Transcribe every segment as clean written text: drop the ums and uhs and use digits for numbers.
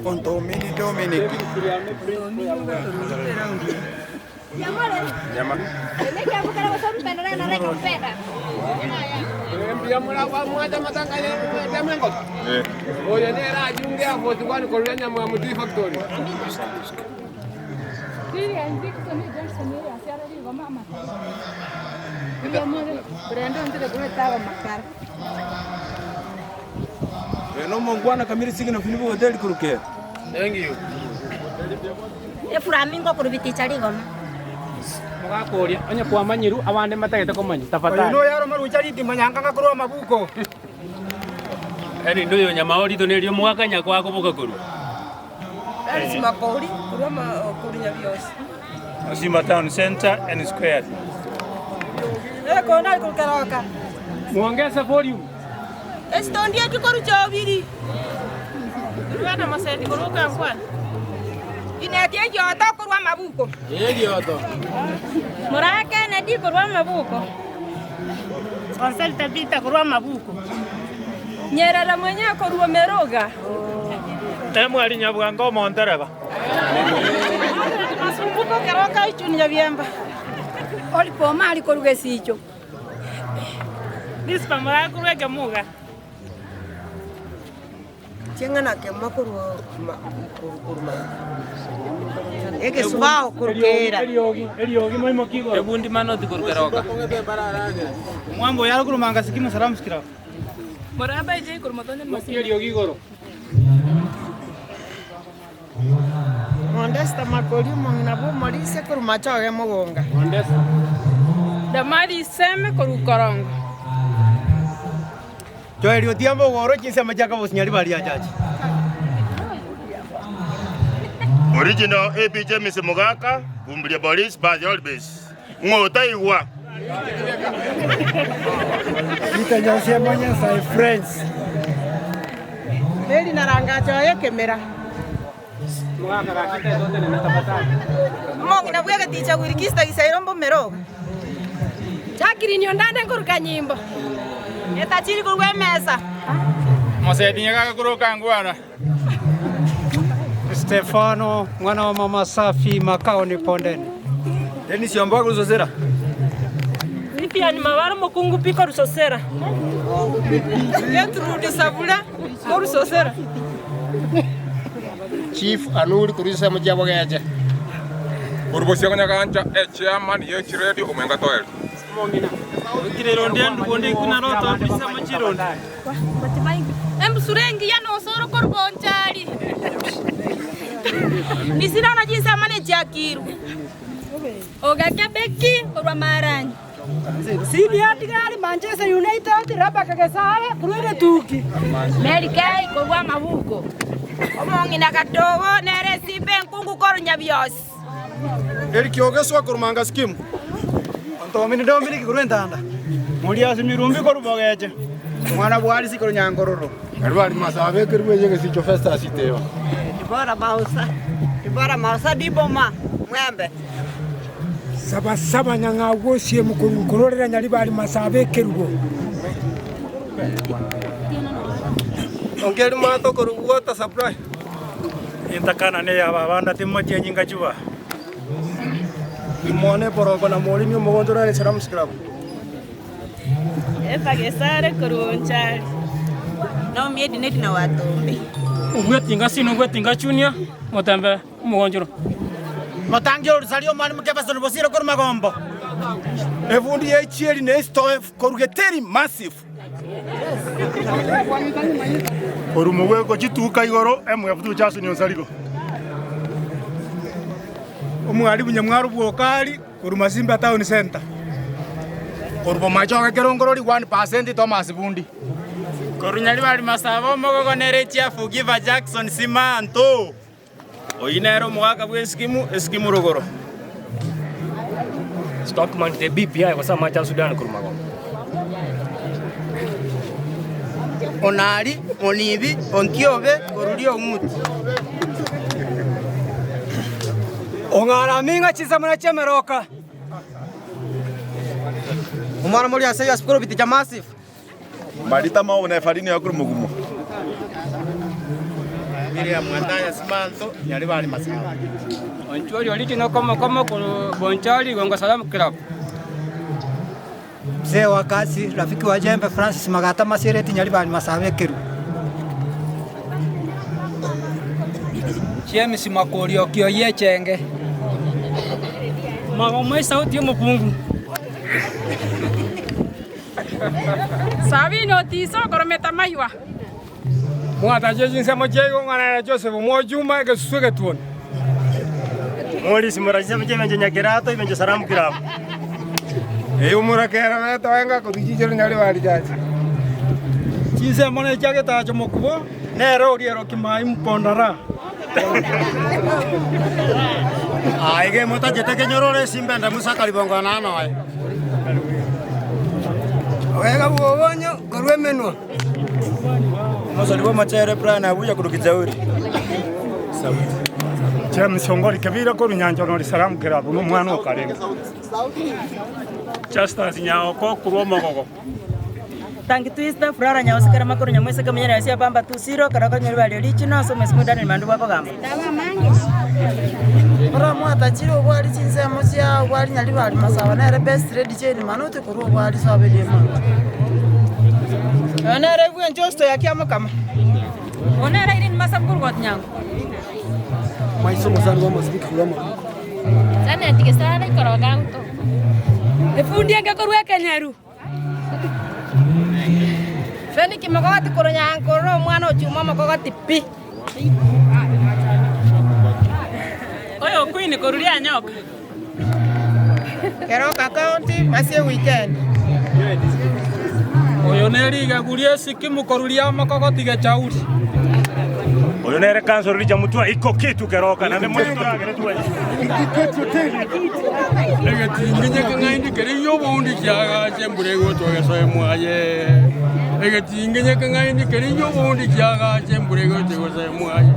Ontomini Dominic. Eframingo korwa biticha rigoma. Mogakoria, onye kwamanyirwe, abande mbatagete komanya, Oyo tafadhali. noyo aroma ritima nyanganga korwa amabuko. Erinde oyo nyamaorito nerio omogaka kwakoboka korwa. Alice Makori korwa korwa Nyabiosi. Masimba Town Center and Square. Ekonda ari korwa Keroka. Muongeze volume. Esitondi eki korwa Chobiri. Rwena Moseti korwa Kankwana. Ineti egioto korwa amabuko. Egioto. Moraa Kennedy korwa amabuko. Consolata Peter korwa amabuko. Nyerere mwenye korwa Meroga. Emwari Nyabwango omontereba. Masumbuko Keroka Ichuni Nyabiemba. Olipo Omari korwa Gesicho. Rispa Moraa korwa Ekemuga. Ching'ana kemo korwa korwa Egesubao korwa Kera. Eriogi, eriogi moimoki igoro. Ebundi manoti korwa Keroka. Omwambo oyo are korwa Mangasi Salamu Club. Moraa J korwa Motonye Moki eriogi igoro. Mondesta Makori omong'ina bwa omorisia korwa Machoge Mogonga. Mondesta. Damari Seme korwa Korongo. Joel Otiambo ogoro chinsemo chia Kabosi Nyaribari achache. Original AB James Mogaka, Bumburia Boris, Bath Olbes. Ng'o otaigwa? Peter Nyansiemo Nyasae Friends. Mary Narangacho oye Kemera. Mogaka gaki teta otenene tafadhali. Omong'ina bwa egeticha Wilkista Gisairo Mbomeroga. Jacqueline Ondande nkoruka Kanyimbo. Etachiri korwa emesa. Moseti nyagaka korwa Kangwana. Stefano mwana wa mama Safi makao ni Pondeni. Dennis Ombogo Rusosera. Vivian Mabaro Mokungu Piko Rusosera. Gertrude Sabula Korusosera. Chief Anuri korwa ensemo chia Bogeche. Korwa bosio Nyagancha, echairman ye chiredio Omwenga Toel. Embusuro engiya nosoro korwa Bonchari. Nisirana chinsamane chiakirwe. Ogake Beki korwa Maranyi. Sibia Tigari Manchester United Rebecca Gesare korwa Egetuki. Mary Kay korwa Amabuko. Omong'ina Gatogo nere Simba enkungu korwa Nyabiosi. Eric Ogeswa korwa Manga Scheme. Ontomini Dominic korwa Entanda. Moriasi Mirumbi korwa Bogeche. Omwana bwa Arisi korwa Nyankororo. Nyaribari Masabe ekerua eye Gesicho Festus Iteba. Dibora Mausa. Dibora Mausa Diboma Mwembe. Sabasaba Nyang'au Osiemo korwa Nkororera Nyaribari Masabe ekerubo. Ongeri Mato korwa Water Supply. Entakana neya ababanda timochia nyinga chuba. Imone Poroko na Morini omogonchoro are Salamu Club. Eva Gesare korwa Bonchari. Naomi Edineti na Watombe. Obwetinga sino obwetinga junior motembe omogonchoro. Motangi orusaria omwalimu Jefferson Bosire korwa Magombo. Ebundi ye chieri ne store korwa Geteri Massive. Korwa mogweko chituka igoro MF2 Jason Onsarigo. Omwalimu Nyamwaro Bwokari korwa Masimba Town Center. Korwa Bomachoge Kerongorori 1% Thomas Bundi. Korwa Nyaribari Masaba omogogo nere Chiafu Giver Jackson Simanto. Oyio nere omogaka bw'Esikimu, Esikimu rogoro. Stockman the BPI gose amache a Sudan korwa magoro. Onari, Onibi, Ontiobe, koruria Ong'uti. Ong'ara aming'a chinsamuna chi'emeroka. Omwana moria ase Yosef korobiticha Massive. Marita maobo na efarini ya korwa mogumo. Miriam Andaya Simanto, Nyaribari Masaba. Onchweri original komo komo korwa Bonchari Gongo Salamu Club. Mzee wa kazi, rafiki wa jembe Francis Magata Masereti Nyaribari Masaba Ekeru. James Makori Okioyie Echenge. Magomo esauti y'omokungu. Sabini otiise okorometa maywa. Mwatache chinsemo chia igong'ana na Joseph Mwajuma egesusu egetuoni. Morris Muraisa Mchemenche Nyakerato Imenche Salamu Club. Eyomura kera betoenga kotichichera Nyaribari Church. Chinsemo nechia Getacho Mokubo nere oria Eroki Mai Mpondara. Aiga emotachete kenyorore esimba ende Musa akaribongo na noe. Obwega bw'obonyo korwa emenwa. Omosori bw'omochere Brian Abuya korwa Kijauri. James Ongori Kebira korwa Nyanchonori Salamu Club nomwana o Karenge. Justus Nyaoko korwa Omogogo. Tangi Twister, Furara Nyaosi Karama Koro Nyamwese Kamenyera Yasia Pamba Tusiro Karaka Nyori Bario Richino ase Omwesi Daniel Mandu bakogamba. Oramwatachire obwari chinsemo chia obwari Nyaribari Masaba nere best lady Jane Manoti korwa obwari sobe Diamond. Oyo nere bwenchosto ya kiamokama. Oyo nere Irene Masabu korwa Nyango. Maiso omosani bw'amasibiki korwa amaboko. Janet Gesare korwa Ganto. Efundi enge korwa Ekenyaru. Feliki Mogoti korwa Nyankororo omwana o Chuma omokogoti pi. Oyo Queen korwa Rianyoka. Keroka County, Masie Weekend. Oyo nerigagu ri'Esikimu korwa ri'amokogoti Gechauri. Oyo nere Councillor Richard Mutua iko kitu keroka naende moche toragere twensi. Egetinginye keng'aini keria oboundi kiagache embura egotwa egesoe mwaye. Egetinginye keng'aini keria oboundi kiagache embura egotwa egesoe mwaye.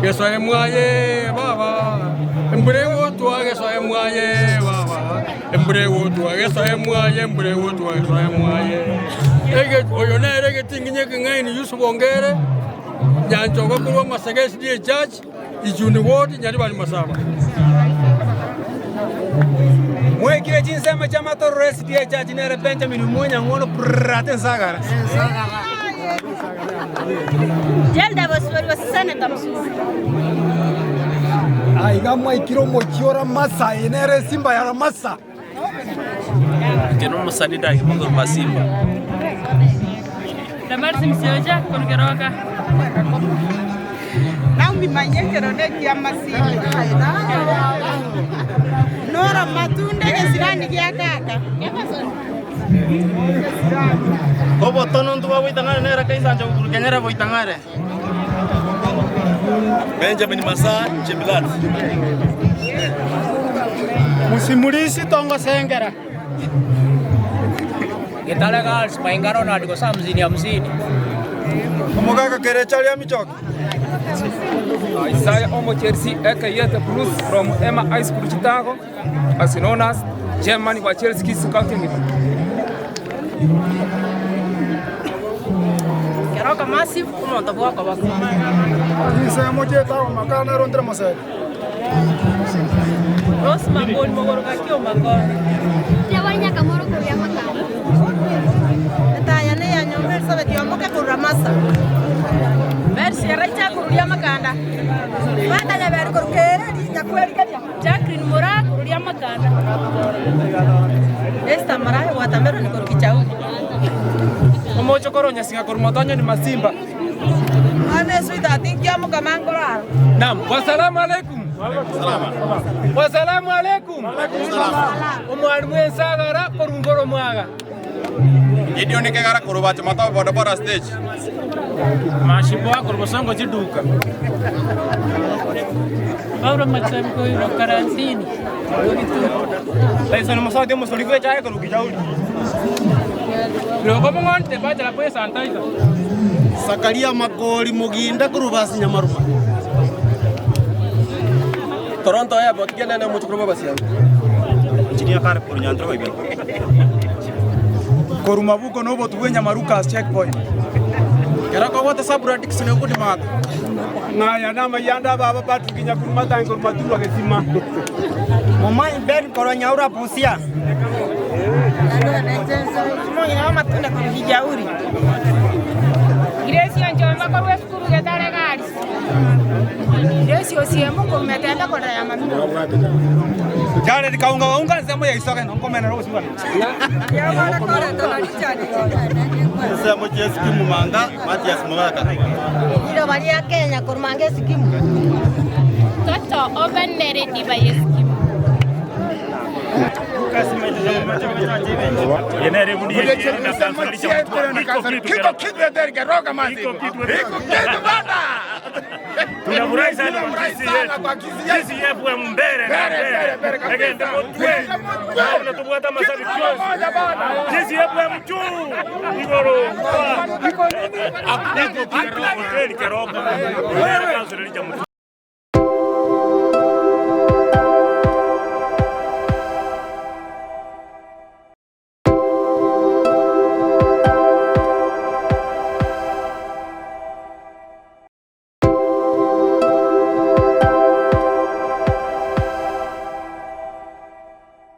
Gesoe mwaye baba, embura egotwa gesoe mwaye baba, embura egotwa gesoe mwaye, embura egotwa gesoe mwaye. Ege oyo nere egetinginye ekeng'aini Yusuf Ongere, Nyanchoka korwa Masaka SDA Church, Ichuni Ward, Nyaribari Masaba. Mwekire chinsemo chi'amatororo SDA Church nere Benjamin Omonyang'ono prrrate ensagara. Gender bosibori bosisenete msuri. Aiga mwaikire omochie o Ramasa, eye nere esimba ya Ramasa. Inche nomosani ndagima korwa Masimba. Damaris Msiocha korwa Keroka. Naomi Manyekero nekia Masimba. Nora Matunda egesirani gia kaka. Obotono ntobwa boitang'are nere Kaisancha gokorwa Kenyere boitang'are. Benjamin Masaa Chebilat. Musimulisi tongosengera. Getare Girls, Mainga Ronald gose hamsini hamsini. Omogaka Kerecha aria Michoki. Isaiah Omo Chelsea aka The Bruce from Emma High School Chitago as known as Chairman wa Chelsea Kids County. Keroka Massive omonto bw'okoboko. Chinsemo chi'etago makara nero ntire moseke. Rose Makori mogoro gaki omakori. Jabari Nyakamoro korwa Makanga. Etaya neya nyomba Elizabeth Yomoke korwa Ramasa. Mercy Eracha korwa Makanda. Martha Nyaberi korwa Kereri Nyakwerigeria. Jacqueline Moraa korwa Makanda. Esther Marahe Watermelon korwa Kichauri. Omochokoro Nyasinga korwa Motonyoni Masimba. Ane sweetheart nkiamokama nkorara. Naam, wasalamu alaikum. Wasalamu alaikum. Omwalimu ensagara korwa Ngoro Mwaga. Gideon Kegara korwa Bache Matobe boda boda stage. Mashiboa korwa Bosongo chiduka. Paulo Machabi korwa Karantini. Tyson Mosoti omosori bwe echae korwa Kijauri. Loko mong'onte bachela bwe sanitizer. Sakaria Makori Moginda korwa Basi Nyamaruma. Toronto Airport genene omochukuru bw'abasiani. Engineer Caleb korwa Nyantrogo ibere. Korwa Mabuko na obotu bwe Nyamarukas checkpoint. Kero kobwate Sabura Dickson okundi maaka. Ng'aya namayanda ababa Patrick Nyakuru Matangi korwa Matunwa Gesima. Momanyi Ben korwa Nyaura Busia. Omong'ina bw'amatunda korwa Kijauri. Grace Onchomba korwa esukuru Getare Girls. Grace Osiemo korwa Metembe korera ya Mamino. Jared Kaunga waunga ensemo ya Isoge nkomenera obosio bwane. Ensemo chi'Esikimu Manga, Matias Mogaka. Riroba ria Kenya korwa Manga Esikimu. Toto Oben nere Diva y'Esikimu. Tunafurahi sana kwa Kisii yetu. Kisii yetu mbele na mbele. Egende motwe. Naona tubwata masabiki yonsi. Kisii yetu mchu. Igoro. Iko nini? Iko kitu. Keroka. Wewe.